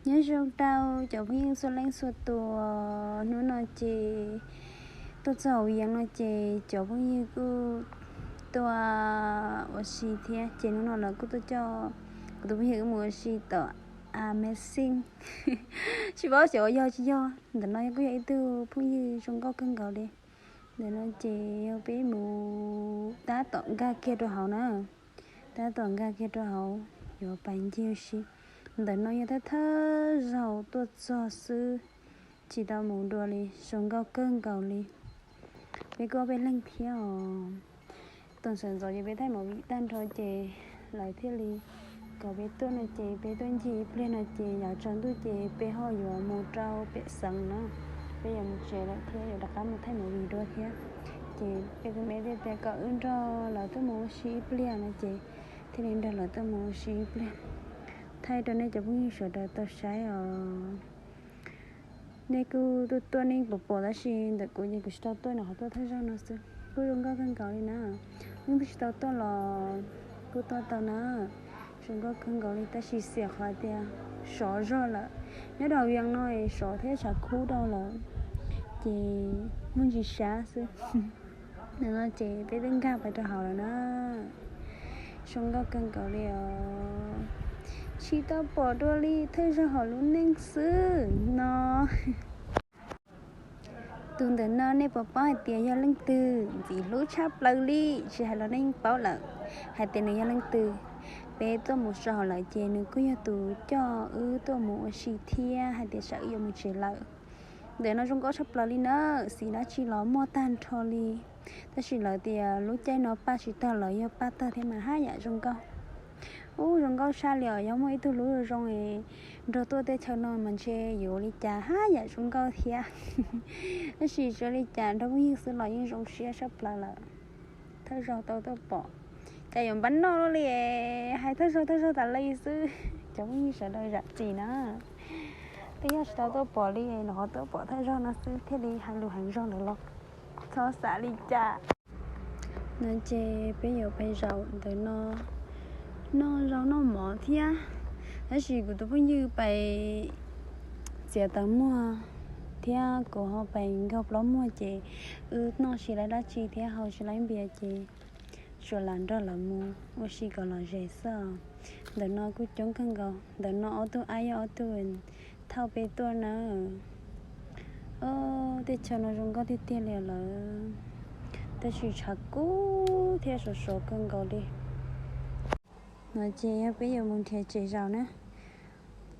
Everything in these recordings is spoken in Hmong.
Nyob zoo rau cov phooj ywg txhua leej txhua tus, hnub no ces tuaj txog hauv Vias no ces cov phooj ywg kuj tuaj ua si thiab, ces hnub no lawv kuj tuaj coj kuv tus phooj ywg wb mus ua si tom Amazing. Tsis paub xyov yog tsis yog, ntawm no kuj yog ib tug phooj ywg zoo nkauj kawg nkaus li. Ntawm no ces yog peb mus tab tom nkag kiag rau hauv na, tab tom nkag kiag rau hauv yuav pais ncig ua si. Ntawm no yog thawj thawj zaug tuaj txog xwb, tsis tau mus dua li, zoo nkauj kawg nkaus li. Peb kuj ob peb leeg thiab os. Tus sawv ntxov ces peb thaij movie tag nrho ces lawv thiaj li kom peb tuaj no ces peb tuaj ncig ib pliag no ces yav tsaus ntuj ces peb ho yuav mus rau pem xeev na, peb yuav mus tsev lawm thiab yuav rov qab mus thaij movie dua thiab. Ces peb tus me thiaj tias kom wb nrog lawv tuaj mus ua si ib pliag no ces thiaj li nrog lawv tuaj mus ua si ib pliag, thaij rau nej cov phooj ywg sawv daws tau saib os. Nej kuj tuaj tuaj nej pom pom tab sis ntawm kuv ces kuv tsis tau tuaj no, qhov tuaj thawj zaug no xwb. Kuj zoo nkauj kawg nkaus li na. Leej twg tsis tau tuaj los kuj tuaj tau na. Zoo nkauj kawg nkaus li tab sis xiam qhov tias sov zog lawm. Nyob rau Vias no es sov thiab tshav kub rau lawm ces muaj ntsis sab xwb. Ntawm no ces peb twb nkag pais rau hauv lawm na. Zoo nkauj kawg nkaus li os. Tsis tau pom dua li, thawj zaug hauv lub neej xwb no. Tus ntawm no nej puas paub hais tias yog leej twg? Ntxim hlub tshaj plaws li, tsis hais los nej yeej paub lawm hais tias nws yog leej twg. Peb tuaj mus so hauv lawm ces nws kuj yog tus coj wb tuaj mus ua si thiab hais tias tsam wb yuav mus tsev lawm. Ntawm no zoo nkauj tshaj plaws li na, xim dab tsi los muaj tag nrho li. Tab sis lawv tias lub caij no paj tsis tag, lawv yog paj tag thiab mas haj yam zoo nkauj. Ub, zoo nkauj tshaj li os, yog muaj ib tug hlub zoo zoo es nrog tuaj teb chaws no mas ntshe yuav ua li cas haj yam zoo nkauj thiab. Tab sis tsis ua li cas, nrog phooj ywg xwb los yeej zoo siab tshaj plaws lawm. Thawj zaug tau tuaj pom, cas yuav npab noj luaj li, hais thawj zaug thawj zaug tas li xwb. Cov phooj ywg sawv daws zam txim na. Twb yog tsis tau tuaj pom li, nws qhov tuaj pom thawj zaug no xwb thiaj li hais lus heev zog ntawd los txhob xav li cas. No ces peb yuav pais zaum ntawm no noj zaub noj mov thiab. Tab sis kuv tus phooj ywg pais txiav taws muag thiab kuv ho pais nkaug plaub muag ces wb noj tsis laib dab tsi thiab haus tsis laib npias ces tsuas lam nrog lawv mus ua si kom lom zem xwb. Ntawm no kuj coob kawg nkaus, ntawm no ob tug ab yog ob tug thauj peb tuaj na. Teb chaws no zoo nkauj tiag tiag li lawm, tab sis tshav kub thiab sov sov kawg nkaus li. No ces yog peb yuav mus nrhiav tsev zaum na,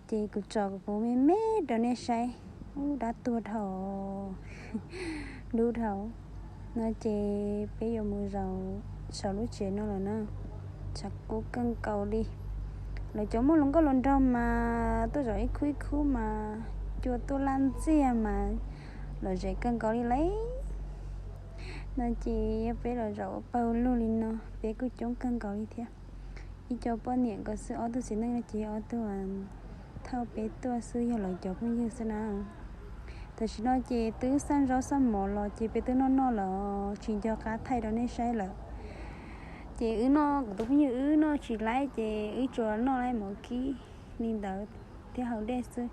ces kuv tsom kuv me me rau nej saib. Ub, dab tuag dhau, dub dhau. No ces peb yuav mus zaum saum lub tsev no lawm na. Tshav kub kawg nkaus li. Lawv cov muaj hluas nkauj hluas nraug mas tuaj zaum ib khub ib khub mas cua tuaj laj ntxiag mas lom zem kawg nkaus li lauj. No ces yog peb los zaum ua pawg lug li no, peb kuj coob kawg nkaus li thiab. Ib co poj niam nkaus xwb, ob tug txiv neej no ces ob tug thauj peb tuaj xwb, yog lawv cov phooj ywg xwb na. Tam sim no ces twb xaj zaub xaj mov los ces peb twb noj noj lawm, tsis nco qab thaij rau nej saib lawm. Ces wb noj, kuv tus phooj ywg wb noj tsis laib ces wb tsuas noj laib mov kib li ntawd thiab haus dej xwb.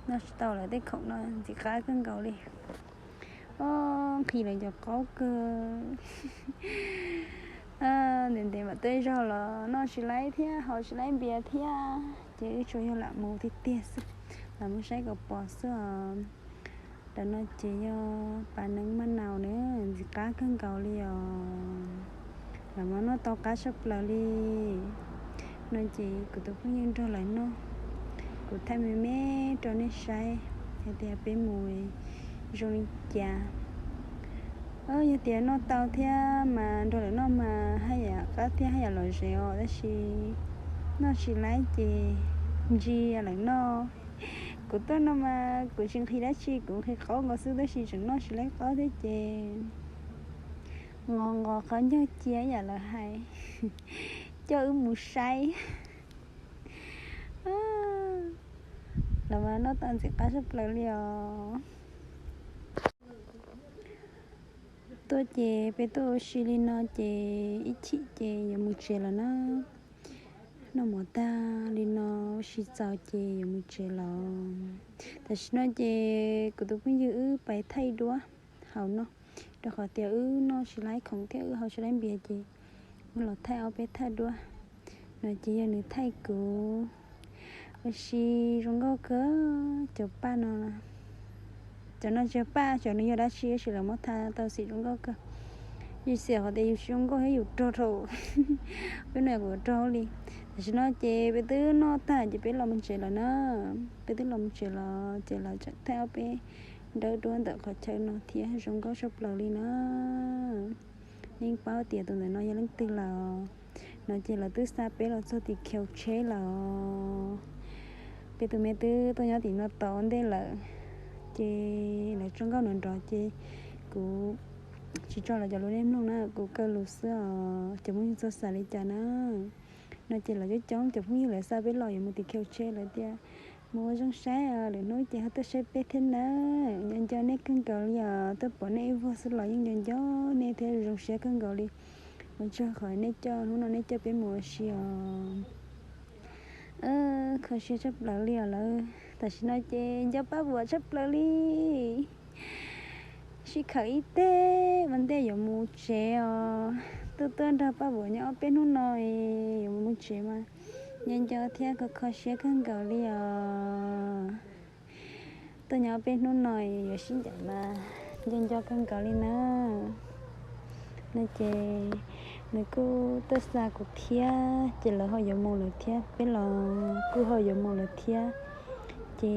Noj tsis tau lawm, tej khoom no ntxim qab kawg nkaus li. Nqhis lawv cov qaub kawg. Ntev ntev mam tuaj zaug los noj tsis laib thiab haus tsis laib npias thiab, ces wb tsuas yog lam mus tiag tiag xwb, lam mus saib kom pom xwb os. Ntawm no ces yog pas neeb maj naus na, ntxim qab kawg nkaus li os. Lam mas noj tau qab tshaj plaws li. No ces kuv tus phooj ywg nrog lawv noj, kuv thaij me me rau nej saib hais tias peb mus zoo li cas. Yog tias noj tau thiab mas nrog lawv noj mas haj yam qab thiab haj yam lom zem os, tab sis noj tsis laib ces ntsia lawv noj. Kuv tuaj no mas kuv tsis nqhis dab tsi, kuv nqhis qaub nkaus xwb tab sis tseem noj tsis laib qaub thiab ces nqos nqos qhov ncauj cia yam lawv hais, coj wb mus saib. Lawv mas noj tau ntxim qab tshaj plaws li os. Tuaj ces peb tuaj ua si li no ces ib chim ces yuav mus tsev lawm na. Noj mov tag li no, ua si txaus ces yuav mus tsev lawm. Tam sim no ces kuv tus phooj ywg wb pais thaij duab haus noj, rau qhov tias wb noj tsis laib khoom thiab wb haus tsis laib npias ces wb los thaij ob peb thaj duab no ces yog nws thaij kuv. Ua si zoo nkauj kawg cov paj no. Cov no tsis yog paj, cov nws yog dab tsi tab sis lawv muab tha tau xim zoo nkauj kawg. Yus xiam qhov tias yus tsis zoo nkauj thiab yus rog rau peb no kuv rog li. Tam sim no ces peb twb noj tag ces peb los mus tsev lawm na. Peb twb los mus tsev los ces lawv tseem thaij ob peb dawb duab ntawm qhov chaw no thiab zoo nkauj tshaj plaws li na. Nej paub tias tus ntawm no yog leej twg lawm no ces lawv twb xa peb los txog tim khiv tsheb lawm. Peb tus me twb tuaj nyob tim no tau ua ntej lawm. Ces lawv tso nkauj nrov nrov ces kuv tsis tso lawv cov lus nej mloog na, kuv kaw lus xwb os, cov phooj ywg txhob xav li cas na. No ces lawv coob coob cov phooj ywg lawv xa peb los yuav mus tim khiv tsheb lawv tias mus ua zoo saib, lwm hnub ces ho tuaj saib peb thiab nawb. Nco nco nej kawg nkaus li os, tuaj pom nej ib vuag xwb los yeej nco nco nej thiab zoo siab kawg nkaus li. Ua tsaug qhov nej coj, hnub no nej coj peb mus ua si os. Kho siab tshaj plaws li os lawv. Tam sim no ces nco Paj Vuam tshaj plaws li. Sib khawm ib teg ua ntej yuav mus tsev os. Tuaj tuaj nrog Paj Vuam nyob ob peb hnub no es yuav mus tsev mas nco nco thiab kho kho siab kawg nkaus li os. Tuaj nyob ob peb hnub no es yuav sib ncaim mas nco nco kawg nkaus li na. No ces nws kuj tuaj xa kuv thiab ces lawv ho yuav mus lawm thiab, peb los kuj ho yuav mus lawm thiab. Ces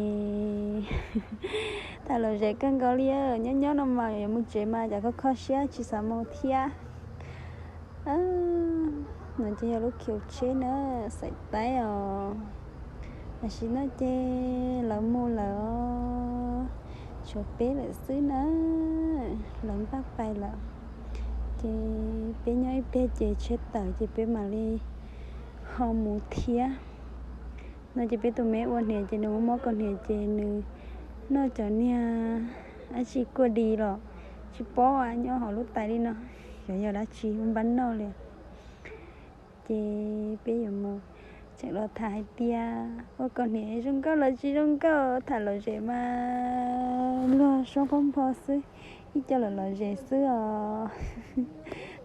tham lom zem kawg nkaus li, nyob nyob no mas yuav mus tsev mas cas kho kho siab tsis xav mus thiab. No ces yog lub khiv tsheb na, xaim taib os. Tam sim no ces lawv mus lawm os, tshuav peb lawm xwb na, lawv npaj pais lawm. Ces peb nyob ib pliag ces tsheb tawm ces peb mam li ho mus thiab. No ces peb tus me ua hniav ces nws muaj mob kaus hniav ces nws noj cov niag dab tsi kuaj di los tsis paub nyob hauv lub tais li no, xyov yog dab tsi npab noj li. Ces peb yuav mus tseem los tham hais tias ua kaus hniav zoo nkauj los tsis zoo nkauj, tham lom zem mas luag suab pob npho xwb, ib co lom lom zem xwb os.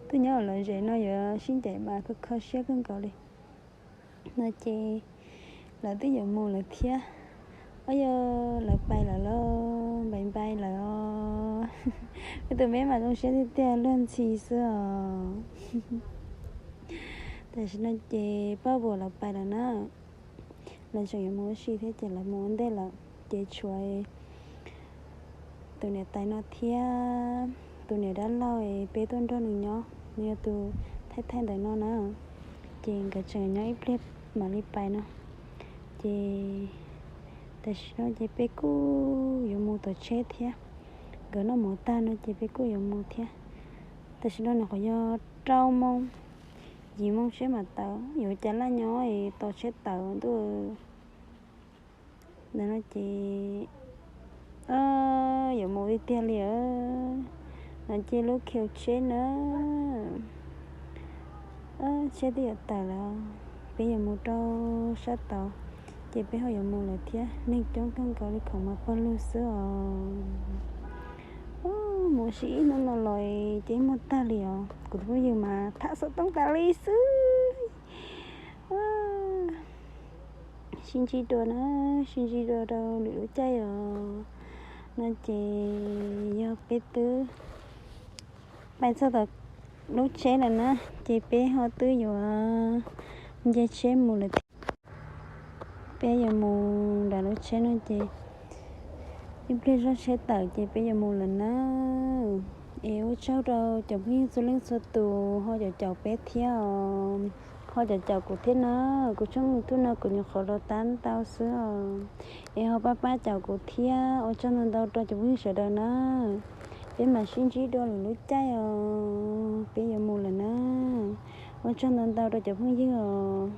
Twb nyob lom zem no yuav sib ncaim mas kho kho siab kawg nkaus li. No ces lawv twb yuav mus lawm thiab. Os, yog lawv pais lawm lauj, npais npais lawm os. Peb tus me mas zoo siab tiag tiag luag ntxhi xwb os. Tam sim no ces Paj Vuam lawv pais lawm na. Lawv tseem yuav mus ua si thiab ces lawv mus ua ntej lawm. Ces tshuav tus niam tais no thiab tus niam dab laug es peb tuaj nrog nws nyob, nws yog tus thaij thaij ntawm no na. Ces nkawd tseem nyob ib pliag mam li pais no. Ces tam sim no ces peb kuj yuav mus tom tsheb thiab. Nkawd noj mov tag no ces peb kuj yuav mus thiab. Tam sim no nws qhov yog rau moo, yim moo tsheb mam tawm, yuav cas laj nyob es tos tsheb tawm ntuj. Ntawm no ces yuav mus li tiag li. No ces lub khiv tsheb na, tsheb twb yuav tawm lawm, peb yuav mus rau sab tod, ces peb ho yuav mus lawm thiab. Neeg coob kawg nkaus li khoom mas pawg lug xwb os. Mus ua si ib hnub no los ces muag tag li os. Kuv tus phooj ywg mas tham xov tooj tas li xwb. Sib ntsib dua na, sib ntsib dua rau lwm lub caij os. No ces yog peb twb pais txog tom lub tsheb lawm na, ces peb ho twb yuav nce tsheb mus lawm thiab. Peb yuav mus nram lub tsheb no ces ib pliag zoj tsheb tawm ces peb yuav mus lawm na. Es ua tsaug rau cov phooj ywg txhua leej txhua tus ho caum caum peb thiab os, ho caum caum kuv thiab na. Kuv tshooj YouTube no kuv nyuam qhuav los tab ntau xwb os, es ho pab pab caum kuv thiab. Ua tsaug ntau ntau rau cov phooj ywg sawv daws na. Peb mam sib ntsib dua lwm lub caij os. Peb yuav mus lawm na. Ua tsaug ntau ntau rau cov phooj ywg os.